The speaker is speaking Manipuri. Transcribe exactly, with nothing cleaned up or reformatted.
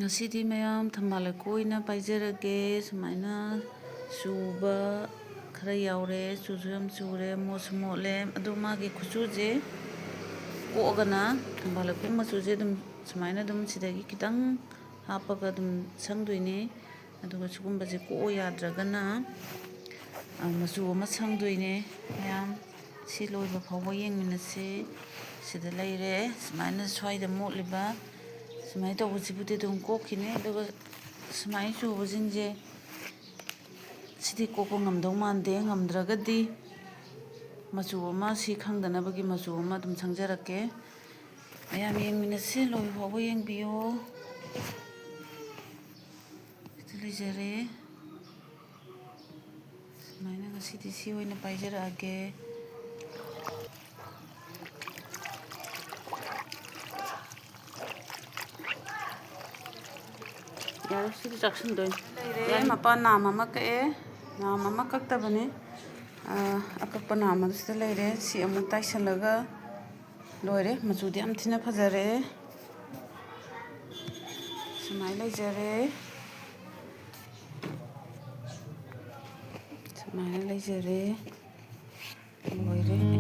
ꯉꯁꯤꯗꯤ ꯃꯌꯥꯝ ꯊꯝꯕꯥꯜ ꯂꯩꯈꯣꯛ ꯑꯣꯏꯅ ꯄꯥꯏꯖꯔꯒꯦ꯫ ꯁꯨꯃꯥꯏꯅ ꯆꯨꯕ ꯈꯔ ꯌꯥꯎꯔꯦ, ꯆꯨꯁꯨ ꯌꯥꯝ ꯆꯨꯔꯦ, ꯃꯣꯠꯁꯨ ꯃꯣꯠꯂꯦ꯫ ꯑꯗꯣ ꯃꯥꯒꯤ ꯈꯨꯆꯨꯁꯦ ꯀꯣꯛꯑꯒꯅ ꯊꯝꯕꯥꯜ ꯂꯩꯈꯣꯛ ꯃꯆꯨꯁꯦ ꯑꯗꯨꯝ ꯁꯨꯃꯥꯏꯅ ꯑꯗꯨꯝ ꯁꯤꯗꯒꯤ ꯈꯤꯇꯪ ꯍꯥꯞꯄꯒ ꯑꯗꯨꯝ ꯁꯪꯗꯣꯏꯅꯦ꯫ ꯑꯗꯨꯒ ꯁꯤꯒꯨꯝꯕꯁꯦ ꯀꯣꯛꯑꯣ ꯌꯥꯗ꯭ꯔꯒꯅ, ꯑ, ꯃꯆꯨ ꯑꯃ ꯁꯪꯗꯣꯏꯅꯦ꯫ ꯃꯌꯥꯝ ꯁꯤ ꯂꯣꯏꯕ ꯐꯥꯎꯕ ꯌꯦꯡꯃꯤꯟꯅꯁꯤ꯫ ꯁꯤꯗ ꯂꯩꯔꯦ꯫ ꯁꯨꯃꯥꯏꯅ ꯁ꯭ꯋꯥꯏꯗ ꯃꯣꯠꯂꯤꯕ ꯁꯨꯃꯥꯏꯅ ꯇꯧꯕꯁꯤꯕꯨꯗꯤ ꯑꯗꯨꯝ ꯀꯣꯛꯈꯤꯅꯤ꯫ ꯑꯗꯨꯒ ꯁꯨꯃꯥꯏꯅ ꯆꯨꯕꯁꯤꯡꯁꯦ, ꯁꯤꯗꯤ ꯀꯣꯛꯄ ꯉꯝꯗꯧ ꯃꯥꯟꯗꯦ꯫ ꯉꯝꯗ꯭ꯔꯒꯗꯤ ꯃꯆꯨ ꯑꯃ, ꯁꯤ ꯈꯪꯗꯅꯕꯒꯤ ꯃꯆꯨ ꯑꯃ ꯑꯗꯨꯝ ꯁꯪꯖꯔꯛꯀꯦ꯫ ꯃꯌꯥꯝ ꯌꯦꯡꯃꯤꯟꯅꯁꯤ, ꯂꯣꯏꯕ ꯐꯥꯎꯕ ꯌꯦꯡꯕꯤꯌꯣ꯫ ꯁꯤꯗ ꯂꯩꯖꯔꯦ꯫ ꯁꯨꯃꯥꯏꯅ ꯉꯁꯤꯗꯤ ꯁꯤ ꯑꯣꯏꯅ ꯄꯥꯏꯖꯔꯛꯑꯒꯦ꯫ ꯌꯥꯔꯦ, ꯁꯤꯗꯤ ꯆꯥꯛꯁꯤꯟꯗꯣꯏꯅꯤ꯫ ꯂꯩꯔꯦ꯫ ꯌꯥꯔꯦ, ꯃꯄꯥꯟ ꯅꯥꯝ ꯑꯃ ꯀꯛꯑꯦ꯫ ꯅꯥꯝ ꯑꯃ ꯀꯛꯇꯕꯅꯤ꯫ ꯑꯥ, ꯑꯀꯛꯄ ꯅꯥꯝ ꯑꯗꯨ ꯁꯤꯗ ꯂꯩꯔꯦ꯫ ꯁꯤ ꯑꯃꯨꯛ ꯇꯥꯏꯁꯜꯂꯒ ꯂꯣꯏꯔꯦ꯫ ꯃꯆꯨꯗꯤ ꯌꯥꯝ ꯊꯤꯅ ꯐꯖꯔꯦ꯫ ꯁꯨꯃꯥꯏꯅ ꯂꯩꯖꯔꯦ꯫ ꯁꯨꯃꯥꯏꯅ ꯂꯩꯖꯔꯦ꯫ ꯂꯣꯏꯔꯦ꯫